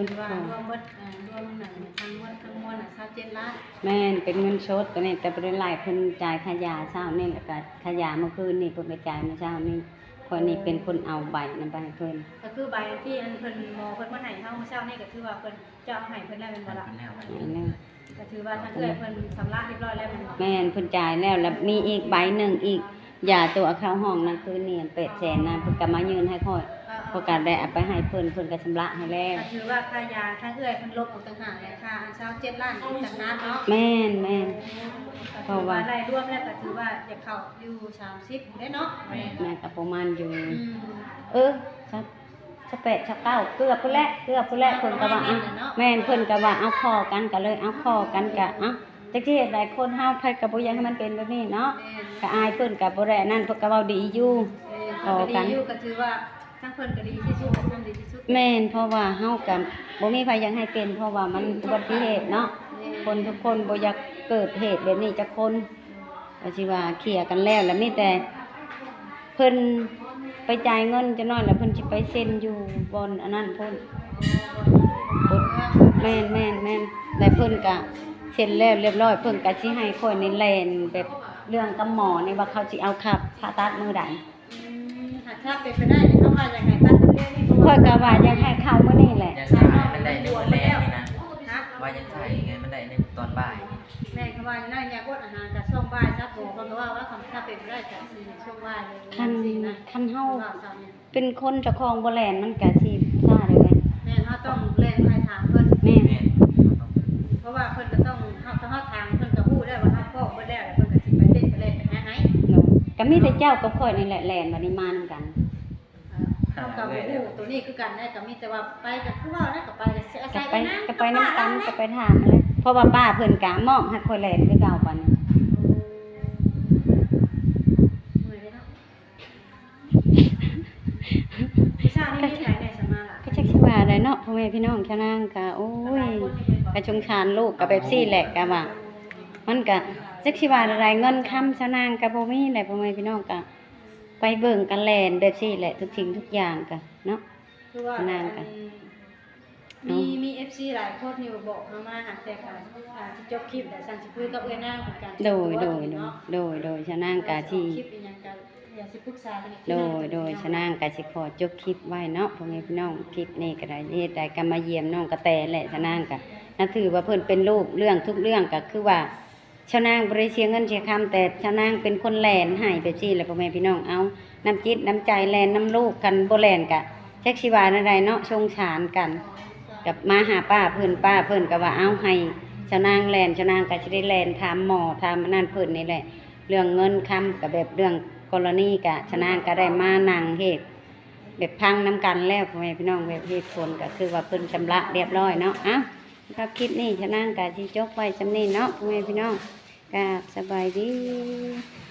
ຄືວ່າລວມເບິດ ອ່າ ລວມນັ້ນທັງໝົດທັງມວນນະ ຊາວເຈັດລ້ານ. ແມ່ນ ເປັນເງິນສົດໂຕນີ້ ແຕ່ບໍ່ໄດ້ໄລ່ ເພິ່ນຈ່າຍຄ່າຢາເຊົ້ານີ້ ແລ້ວກະຄ່າຢາມື້ຄືນນີ້ ເພິ່ນກະຈ່າຍມື້ເຊົ້ານີ້. ຂ້ອຍນີ້ເປັນຄົນເອົາໃບນັ້ນໄປໃຫ້ເພິ່ນ ກໍຄືໃບທີ່ອັນເພິ່ນ ໝໍເພິ່ນມາໃຫ້ເຮົາມື້ເຊົ້ານີ້ ກໍຄືວ່າເພິ່ນ ເຈົ້າເອົາໃຫ້ເພິ່ນແລ້ວແມ່ນບໍ່ລະ? ໃຫ້ເພິ່ນແລ້ວ ໃຫ້ແລ້ວ ກໍຖືວ່າທາງເອື້ອຍເພິ່ນຊຳລະຮຽບຮ້ອຍແລ້ວແມ່ນບໍ່? ແມ່ນ ເພິ່ນຈ່າຍແລ້ວ ແລ້ວມີອີກໃບໜຶ່ງອີກ ຢາຕົວເຂົ້າຫ້ອງນັ້ນຄືນີ້ແປດແສນນະ ເພິ່ນກໍມາຍື່ນໃຫ້ຂ້ອຍ ເອີ ເອີ ຂ້ອຍກໍໄດ້ເອົາໄປໃຫ້ເພິ່ນ ເພິ່ນກໍຊຳລະໃຫ້ແລ້ວ. ກໍຖືວ່າຄ່າຢາທາງເອື້ອຍເພິ່ນລົບອອກຕ່າງຫາກ ແລະ ຄ່າອັນຊາວເຈັດລ້ານອີກຕ່າງຫາກເນາະ. ແມ່ນ ແມ່ນ ກໍຖືວ່າ ເພາະວ່າໄລ່ລວມແລ້ວກໍຖືວ່າຈະເຂົ້າຢູ່ສາມສິບພຸ້ນເດ້ເນາະ. ແມ່ນ ແມ່ນ ກໍປະມານຢູ່ ອືມ ເອີ ຊາວແປດ ຊາວເກົ້າ ເກືອບພຸ້ນແຫຼະ ເກືອບພຸ້ນແຫຼະ ເພິ່ນກໍວ່າ ປະມານນັ້ນແຫຼະເນາະ. ແມ່ນ ເພິ່ນກໍວ່າເອົາຂໍກັນ ກໍເລີຍເອົາຂໍກັນ ກໍ ເອົ້າ ຈັກຊິເຮັດໃດ ຄົນເຮົາໃຜກໍບໍ່ຢາກໃຫ້ມັນເປັນແບບນີ້ເນາະ. ແມ່ນ ກໍອາຍເພິ່ນກໍບໍ່ໄດ້ອັນນັ້ນ ເພິ່ນກໍເວົ້າດີຢູ່. ແມ່ນ ຂໍກັນ ເພິ່ນກໍດີຢູ່ ກໍຖືວ່າທາງເພິ່ນກໍດີທີ່ສຸດ ທຳດີທີ່ສຸດ. ແມ່ນ ເພາະວ່າເຮົາກໍບໍ່ມີໃຜຢາກໃຫ້ເປັນ ເພາະວ່າມັນອຸບັດຕິເຫດເນາະ. ແມ່ນ ຄົນທຸກຄົນບໍ່ຢາກເກີດເຫດແບບນີ້ຈັກຄົນ. ກໍຊິວ່າເຄລຍກັນແລ້ວ ແລ້ວມີແຕ່ເພິ່ນໄປຈ່າຍເງິນຈັກໜ້ອຍ ແລ້ວເພິ່ນຊິໄປເຊັນຢູ່ບ່ອນອັນນັ້ນພຸ້ນ. ແມ່ນໆໆ ແລ້ວເພິ່ນກະເຊັນແລ້ວລຽບຮ້ອຍ ເພິ່ນກະຊິໃຫ້ຂ້ອຍນີ້ແລ່ນແບບເລື່ອງກັບໝໍນີ້ ວ່າເຂົາຊິເອົາຄ່າຜ່າຕັດມື້ໃດ. ອືມ ຖ້າເປັນໄປໄດ້ນີ້ ເຮົາວ່າຢາກໃຫ້ຕັດມື້ນີ້ ຂ້ອຍກະວ່າຢາກໃຫ້ເຂົ້າມື້ນີ້ແຫຼະ. ຢາກໃຫ້ມັນໄດ້ໃນມື້ແລງນີ້ນະ. ຮະ? ວ່າຢາກໃຫ້ໃຫ້ມັນໄດ້ໃນຕອນບ່າຍນີ້. ແມ່ນ ເຂົາວ່າຢູ່ນັ້ນ ຢາກອດອາຫານກະຊ່ວງບ່າຍຊະ ເພິ່ນກໍວ່າ ວ່າຄັນຖ້າເປັນໄປໄດ້ກະຊິໃຫ້ຊ່ວງບ່າຍເລີຍ. ຄັນ ຈັ່ງຊີ້ນະ ຄັນເຮົາ ເພິ່ນວ່າຊັ້ນ. ເປັນຄົນເຈົ້າຂອງບໍ່ແລ່ນ ມັນກະຊິຊ້າເດ້. ແມ່ນ ເຮົາຕ້ອງແລ່ນໄປຖາມເພິ່ນ. ແມ່ນ ແມ່ນ ເຮົາຕ້ອງ ເພາະວ່າເພິ່ນກໍຕ້ອງ ເຮົາ ເຮົາຖາມເພິ່ນກໍຮູ້ແລ້ວວ່າເຮົາພ້ອມເບິດແລ້ວ ແລ້ວເພິ່ນກໍຊິໄປເຕັ້ນໄປແລ່ນໄປຫາໃຫ້. ໂດຍ ກໍມີແຕ່ເຈົ້າກັບຂ້ອຍນີ້ແຫຼະແລ່ນ ບັດນີ້ມານຳກັນ. ເອີ ເຮົາກໍບໍ່ຮູ້ໂຕນີ້ຄືກັນນະ ກໍມີແຕ່ວ່າໄປກໍຄືວ່າແລ້ວ ກໍໄປກໍອາໄສ ກໍໄປ ກໍໄປນຳກັນ ກໍໄປຖາມຫັ້ນແຫຼະ ເພາະວ່າປ້າເພິ່ນກໍມອບໃຫ້ຂ້ອຍແລ່ນຄືເກົ່າ ປານນີ້. ໂອ້ ເມື່ອຍເດ້ເນາະ. ມື້ເຊົ້ານີ້ມີໃຜແດ່ສະມາລະ? ກໍຈັກຊິວ່າໃດເນາະ ພໍ່ແມ່ພີ່ນ້ອງ. ຊາວນາງກໍ ໂອ້ຍ ກໍສົງສານລູກ ກໍແບບຊີ້ແຫຼະ ກໍວ່າ ມັນກໍຈັກຊິວ່າໃດ ເງິນຄຳຊາວນາງກໍບໍ່ມີແຫຼະ ພໍ່ແມ່ພີ່ນ້ອງ. ກໍໄປເບິ່ງກັນແລ່ນແບບຊີ້ແຫຼະ ທຸກສິ່ງທຸກຢ່າງກໍເນາະ. ຄືວ່າ ຊາວນາງກໍ ອັນ ມີ ມີເອັຟຊີຫຼາຍຄົນຢູ່ບອກເຮົາມາ ຫາກແຕ່ກໍ ອ່າ ຊິຈົບຄລິບແລ້ວ ຊັ້ນຊິຄຸຍກັບເອື້ອຍນາງຄືກັນ. ໂດຍ ໂດຍ ໂດຍ ໂດຍ ຊາວນາງກໍຊິ ຄລິບອີ່ຫຍັງກໍ ດຽວຊິປຶກສາກັນອີກ. ໂດຍ ໂດຍ ຊາວນາງກໍຊິຂໍຈົບຄລິບໄວ້ເນາະ ພໍ່ແມ່ພີ່ນ້ອງ. ຄລິບນີ້ກໍໄດ້ເຮັດໄດ້ກໍມາຢ້ຽມນ້ອງກະແຕແຫຼະ. ຊາວນາງກໍນັບຖືວ່າເພິ່ນເປັນລູກ ເລື່ອງທຸກເລື່ອງກໍຄືວ່າ ຊາວນາງບໍ່ໄດ້ເສຍເງິນເສຍຄຳ ແຕ່ຊາວນາງເປັນຄົນແລ່ນໃຫ້ແບບຊີ້ແຫຼະ ພໍ່ແມ່ພີ່ນ້ອງ. ເອົານ້ຳຈິດນ້ຳໃຈແລ່ນນຳລູກ ຄັນບໍ່ແລ່ນກະຈັກຊິວ່າແນວໃດເນາະ ສົງສານກັນ. ກັບມາຫາປ້າເພິ່ນ ປ້າເພິ່ນກໍວ່າເອົາໃຫ້ຊາວນາງແລ່ນ ຊາວນາງກໍຊິໄດ້ແລ່ນຖາມໝໍ ຖາມອັນນັ້ນເພິ່ນນີ້ແຫຼະ. ເລື່ອງເງິນຄຳກໍແບບເລື່ອງກໍລະນີກະຊາວນາງກໍໄດ້ມານັ່ງເຮັດແບບຟັງນຳກັນແລ້ວ ພໍ່ແມ່ພີ່ນ້ອງ. ແບບເຫດຜົນກໍຄືວ່າເພິ່ນຊຳລະລຽບຮ້ອຍເນາະ. ເອົ້າ ສຳລັບຄລິບນີ້ຊາວນາງກໍຊິຈົບໄວ້ສ່ຳນີ້ເນາະ ພໍ່ແມ່ພີ່ນ້ອງ. ກາບສະບາຍດີ.